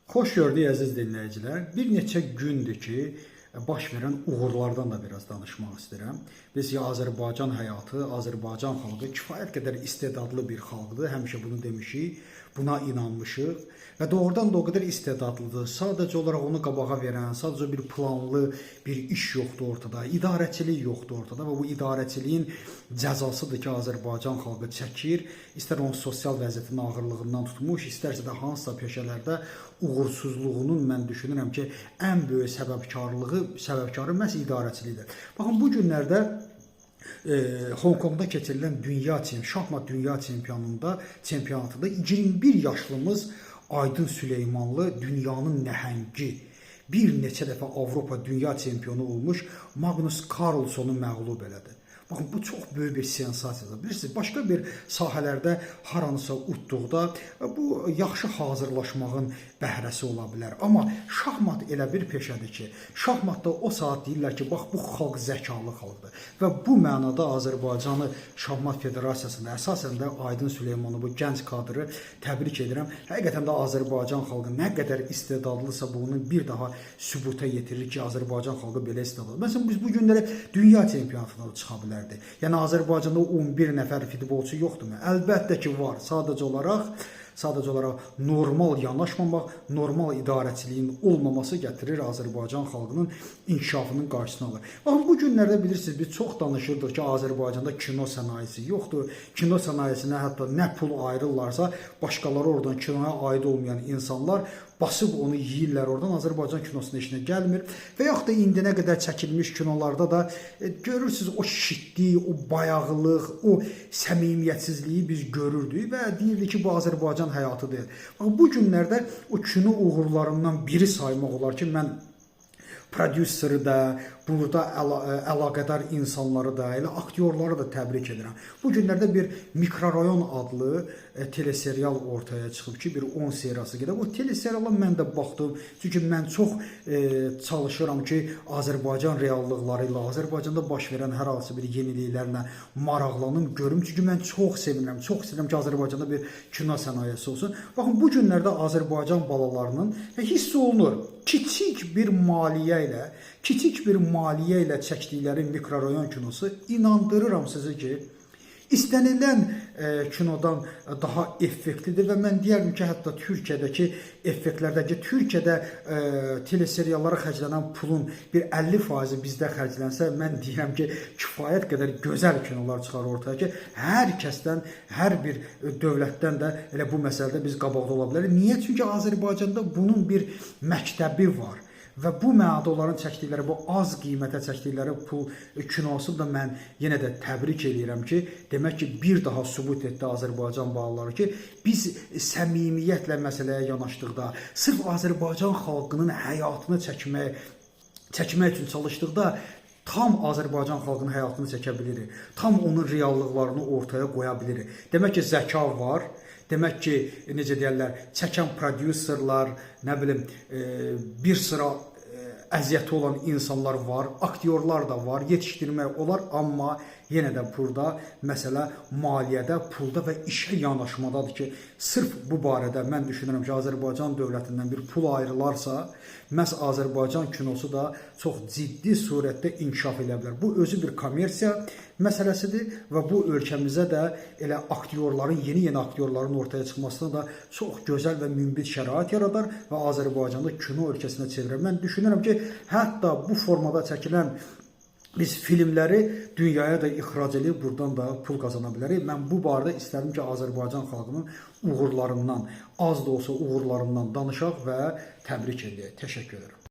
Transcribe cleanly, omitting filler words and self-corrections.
Xoş gördük əziz dinləyicilər. Bir neçə gündür ki, baş verən uğurlardan da biraz danışmaq istəyirəm. Biz ki, Azərbaycan həyatı, Azərbaycan xalqı kifayət qədər istedadlı bir xalqdır. Həmişə bunu demişik, buna inanmışıq və doğrudan da o qədər istedadlıdır. Sadəcə olaraq onu qabağa verən, sadəcə bir planlı bir iş yoxdur ortada, idarəçilik yoxdur ortada və bu idarəçiliyin cəzasıdır ki, Azərbaycan xalqı çəkir. İstər onun sosial vəziyyətinin ağırlığından tutmuş, istərsə də hansısa peşələrdə uğursuzluğunun mən düşünürəm ki, ən böyük səbəbkarı məhz idarəçilikdir. Baxın, bu günlərdə Hong Kongda keçirilən şahmat dünya çempionatında 21 yaşlımız Aydın Süleymanlı dünyanın nəhəngi, bir neçə dəfə Avropa dünya çempionu olmuş Magnus Carlsonu məğlub elədi. Baxın, bu çox böyük bir sensasiyadır. Bilirsiniz, başqa bir sahələrdə haranısa utduqda bu yaxşı hazırlaşmağın bəhrəsi ola bilər. Amma şahmat elə bir peşədir ki, şahmatda o saat deyirlər ki, bax bu xalq zəkalı xalqdır. Və bu mənada Azərbaycanı Şahmat Federasiyasında əsasən də Aydın Süleymanovu, gənc kadrı təbrik edirəm. Həqiqətən də Azərbaycan xalqı nə qədər istedadlısa bunu bir daha sübuta yetirir ki, Azərbaycan xalqı belə istedadlıdır. Məsələn, biz bu günləri dünya çempionatına da çıxa bilərdi. Yəni Azərbaycanda 11 nəfər futbolçu yoxdurmu? Əlbəttə ki var. Sadəcə olaraq normal yanaşmamaq, normal idarəçiliyin olmaması gətirir Azərbaycan xalqının inkişafının qarşısını alır. Baxın, bu günlərdə bilirsiniz, biz çox danışırdıq ki, Azərbaycanda kino sənayesi yoxdur. Kino sənayesinə hətta nə pul ayırırlarsa, başqaları oradan kinoya aid olmayan insanlar basıb onu yeyirlər oradan. Azərbaycan kinosuna işinə gəlmir. Və yaxud da indinə qədər çəkilmiş kinolarda da görürsüz o şitlik, o bayağılıq, o səmimiyyətsizliyi biz görürdük və deyirdik ki, bu Azərbaycan həyatı deyil. Bax, bu günlərdə o kino uğurlarından biri saymaq olar ki, mən prodüseri də, burada əlaqədar insanları da, elə aktyorları da təbrik edirəm. Bu günlərdə bir Mikrorayon adlı teleserial ortaya çıxıb ki, bir 10 seriyası gedir. Bu teleseriala mən də baxdım. Çünki mən çox çalışıram ki, Azərbaycan reallıqları ilə, Azərbaycanda baş verən hər hansı bir yeniliklərlə maraqlanım, görüm. Çünki mən çox sevinirəm. Çox istəyirəm ki, Azərbaycanda bir kino sənayesi olsun. Baxın, bu günlərdə Azərbaycan balalarının hiss olunur. Kiçik bir maliyyə ilə, kiçik bir maliyyə ilə çəkdikləri mikrorayon kinosu, inandırıram sizi ki, istənilən kinodan daha effektlidir və mən deyərdim ki, hətta Türkiyədəki effektlərdəki Türkiyədə teleseriallara xərclənən pulun bir 50%-i bizdə xərclənsə, mən deyirəm ki, kifayət qədər gözəl kinolar çıxar ortaya ki, hər kəsdən, hər bir dövlətdən də elə bu məsələdə biz qabaqda ola bilərik. Niyə? Çünki Azərbaycanda bunun bir məktəbi var. Və bu mənada onların çəkdikləri, bu az qiymətə çəkdikləri pul kinosu da mən yenə də təbrik eləyirəm ki, demək ki, bir daha sübut etdi Azərbaycan balaları ki, biz səmimiyyətlə məsələyə yanaşdıqda, sırf Azərbaycan xalqının həyatını çəkmək üçün çalışdıqda tam Azərbaycan xalqının həyatını çəkə bilirik. Tam onun reallıqlarını ortaya qoya bilirik. Demək ki, zəka var. Demək ki, necə deyərlər, çəkən prodüserlər, nə bilim, bir sıra əziyyəti olan insanlar var, aktyorlar da var, yetişdirmək olar, amma yenə də burada məsələ maliyyədə, pulda və işə yanaşmadadır ki, sırf bu barədə mən düşünürəm ki, Azərbaycan dövlətindən bir pul ayrılarsa, məhz Azərbaycan kinosu da çox ciddi surətdə inkişaf edə bilər. Bu özü bir kommersiya məsələsidir və bu ölkəmizə də elə aktyorların, yeni-yeni aktyorların ortaya çıxmasına da çox gözəl və münbit şərait yaradar və Azərbaycanı kino ölkəsinə çevirər. Mən düşünürəm ki, hətta bu formada çəkilən biz filmləri dünyaya da ixrac edib buradan da pul qazana bilərik. Mən bu barədə istərdim ki, Azərbaycan xalqının uğurlarından, az da olsa uğurlarından danışaq və təbrik edək. Təşəkkür edirəm.